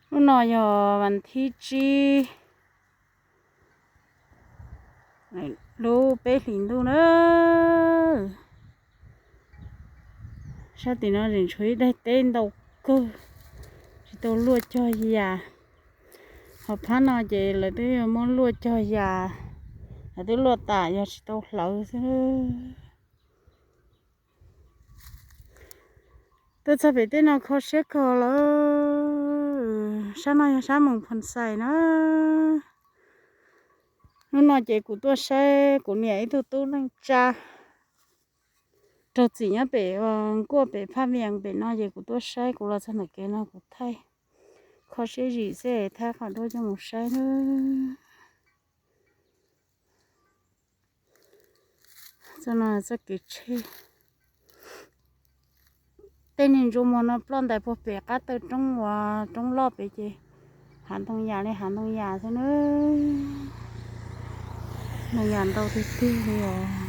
Hnub no yog vas thib tsib lub peb hlis ntuj na. Sab tim no tseem tshuav ib daim teb ntau kawg, tsis tau luaj cog yas. Ho phab no ces lawv twb yuav muab luaj cog yas, lawv twb luaj tas, yog tsis tau hlawv xwb. Tuaj txog pem tej no kho siab kawg lawm. Sab no yog sab Moos Phoo Xais na. Hnub no ces kuv tuaj saib kuv niam ib tug tub neej tsa raug txim nyob pem, nkuaj pem Phaj Vias pem no ces kuv tuaj saib, kuv los txog ntawm kev no kuv thaij kho siab zim xwb, thaij qhov duab coj mus saib na. Txoj no txoj kev tsheb. Tej niag ntsuas muag no ploj ntais puag pem qab taw roob uas roob loj pem ces hav ntoo yas li hav ntoo yas xwb na. Ntoo yas ntau tiag tiag li os.